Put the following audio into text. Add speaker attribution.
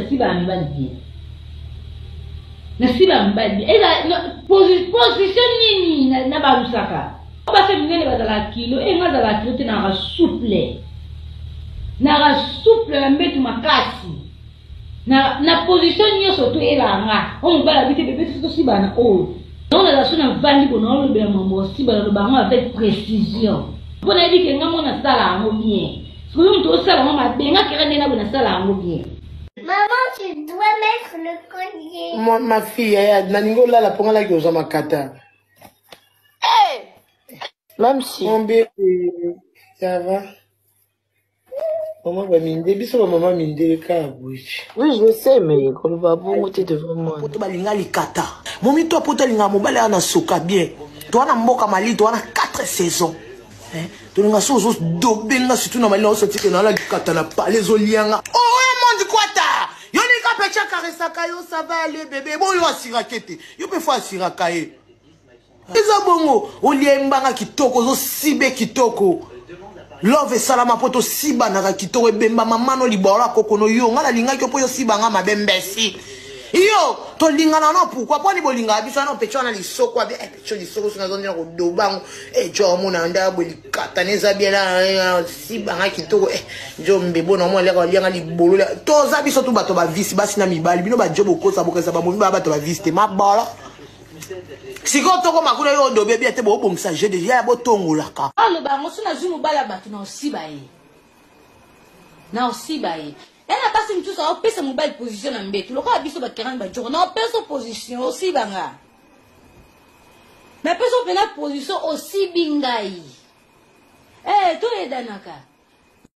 Speaker 1: nasibaka mibali bien. Nasibaka mibali bien. Eza position nini na balusaka? Basi minene bazalaka kilo, eh nga azalaka kilo te naka souple. Naka souple na mbetu makasi. Na na position nyoso to elaka nga. O mobali abi te bebe tosibana na oyo. Donc naza so navandi bo naolobela mambo osiba naloba yango avec précision. Mpo nayebi ke nga mo nasala yango bien. Sikoyo moto osala yango mabe nga kera nde na bo nasala yango bien.
Speaker 2: Maman, tu dois mettre le collier.
Speaker 3: Moi, ma fille, yaya, nalingi olala mpo nga laki ozwa makata.
Speaker 4: Hey! Même si.
Speaker 3: Mon bébé, ça va? Maman ba mindele, biso ba maman mindele kaka boye.
Speaker 4: Oui, je sais, mais koloba bongo te devant moi.
Speaker 5: Poto balinga likata. Momi to poto alinga mobali ana soka bien. To wana mboka mali to wana 4 saisons. Eh, tolinga so ozo dobenga surtout na mali na osoti ke na la likata na palais ezolianga. Oh, oya monde kwata. Yo lika pecha karesaka yo ça va aller bébé. Bon yo asirake te. Yo pe faut asiraka ye. Eza bongo olia ye mbanga kitoko ozosibe kitoko love esalama mpo tosibanaka kitoko ebemba mama no libolo ya koko no yo nga nalingaki yo mpo yo osiba nga mabe mbesi yo tolingana no pourkui mpo ani bolingaka biso wana pecho wana lisoko abi eh, pecho lisoko soki nazo ndena kodoba yango eh, jo omona nda boye likata na eza bien na siba nga kitoko eh, jo mbebo na omona liaka balianga libolo toza biso tu bato bavisi basi na mibali bino bajo bokosa bokesa bamomi baa bato bavisi te mabolo sikoyo tokoma kuna yo odobe bien te bobongisa jeu de yaya botongolaka.
Speaker 1: Aloba yango soki nazwi mobali ya bato na osiba ye na osiba ye ya na basi mosusu aopesa mobali position na mbeto lokola biso bakerani bajoko na opesa position osiba nga napesa mpena position osibi ngai eh toyedanaka.